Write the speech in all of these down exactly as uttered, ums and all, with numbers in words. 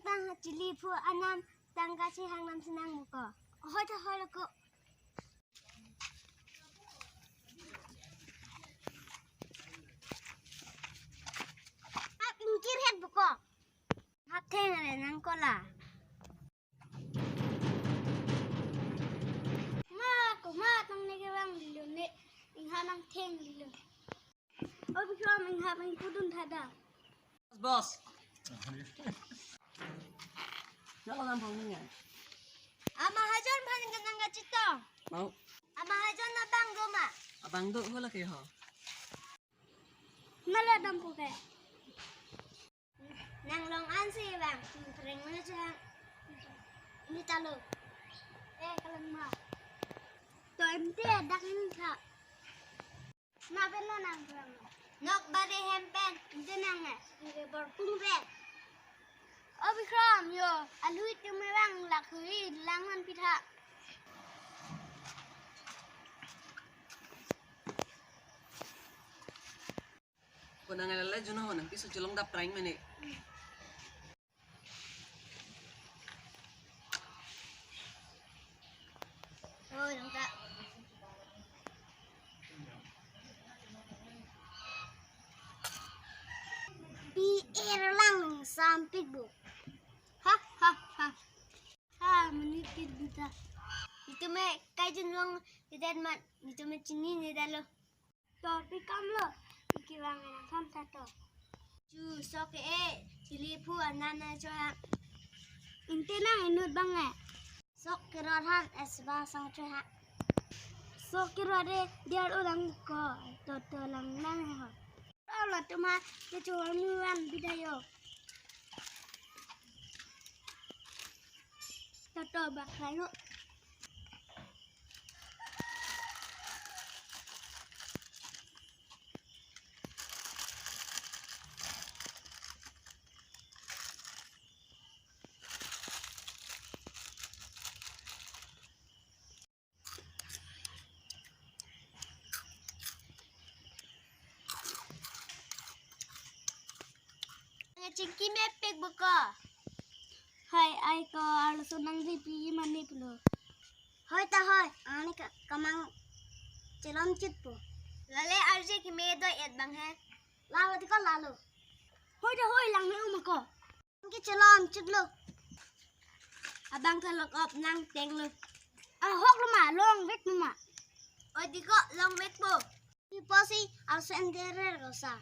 Tang chili phu anam tangka si hang nam sinang muko. Hoi ta hoi loko. Hap ingkir het buko. Hap theng re nang kola. Ma, ko ma tang ne ke bang lilo ne. Ingha nang theng lilo. O Bikram, ingha bang pudun thada. Boss. Nalo nang bang ninga. Ama hajon bang ke nang kachito. Mau. Ama hajon na bang do ma. Abang do hola ke ho. Nalo dam pu ke. Nang long an si bang, preng na chang. Ni talo. Eh, kalang ma. To ente dak ni tha. Na pen lo nang preng. Nok bari hem pen, ente nang eh. Ente bor pung pen. O Bikram, yo, alui tum me bang lakhui lang man pitha. Ko nang ala juna ho nang piso chelong dap train mene. Oh, yang tak. Pi er lang sampik bu. Ha, ha, ha. Ha, menit kit buta. Itu me kai jun long, kita mat, itu me chini ni dalo. To pi kam lo, iki bang ena thom ta to. Chu sok ke e, chili phu anan na cho ha. Ente nang inut bang e. Sok kerot han es ba sang cho ha. Sok kerot e, diar ulang ko, to to lang nang ha. Alo tuma, ke cho mi wan bidayo. To to bak layo. Chingki mepik buko. Hai, ai ko arloso nang ripi mane pulo. Hoi ta hoi, ani ka kamang chelom chit po. Lale arje keme do et bang he. Lalo ti ko lalo. Hoi ta hoi lang me um ko. Ki chelom chit lo. Abang thalok op nang teng lo. Ahok lo ma long vek ma. Oi di ko long vek po. Ipo si arloso ender rer ko sa.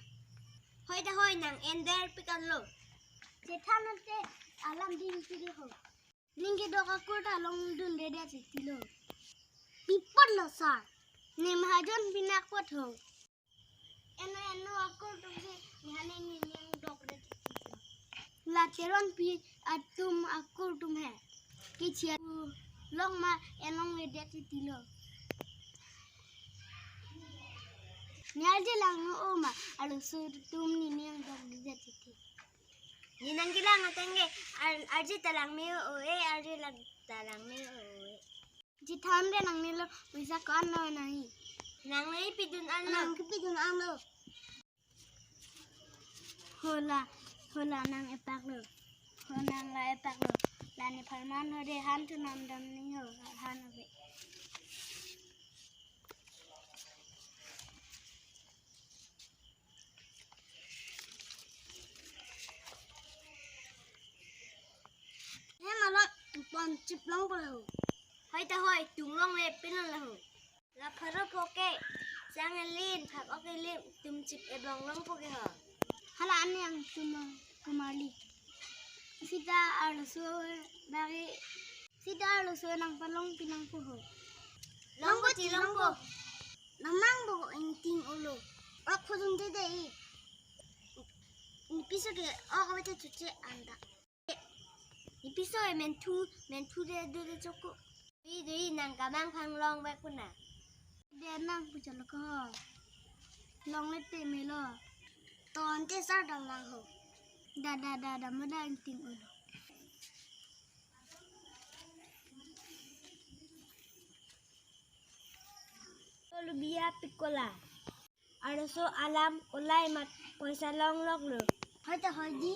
Hoi ta hoi nang ender pikan lo. Chethan ante alam din kiri ho. Ning kedok akur ta longdun dede chiti lo. Pipot lo sa. Ne mahajon pinak pot ho. Eno eno akur tum si nihane ni ning dok dede chiti lo. La Teronpi atum akur tum he. Kichia long ma enong dede chiti lo. Ni arje lang no o ma arloso tum ni ning dok dede chiti. Ni nang kelang ateng ke, ar-, arje ta lang me o e, arje lang ta lang me o e. Chethan re nang ne lo, poisa ko-an lo nang hi. Nang ne pidun an lo. Nang kepidun an lo. Hola, hola nang epak lo. Ho nang la epak lo. La ne pharman ho de han thu nam dam ni ho, han ho be. He malot pon chip long po lo. Hoi ta hoi, tung long le pin long lo. La pharo pho ke, sang elin, phak ok elim, tum chip ebong long po ke ho. Hala ani ang tum kumarli. Sita arloso bagi, sita arloso nang palong pinang po ho. Long po ti long po. Namang bo ingting ulo. Ok khudun dede i. Ni piso ke ok awete chuche anda. Ni piso e menthu, menthu de do de choko. Dei dei nang kamang phang long bek puna. De nang pu chalo ko. Long le te me lo. Ton te sar dam lang ho. Da da da da mo da ingting ulo. Tolu biya pikola. Arloso alam kolai mat poisa long lok lo. Hoi ta hoi di,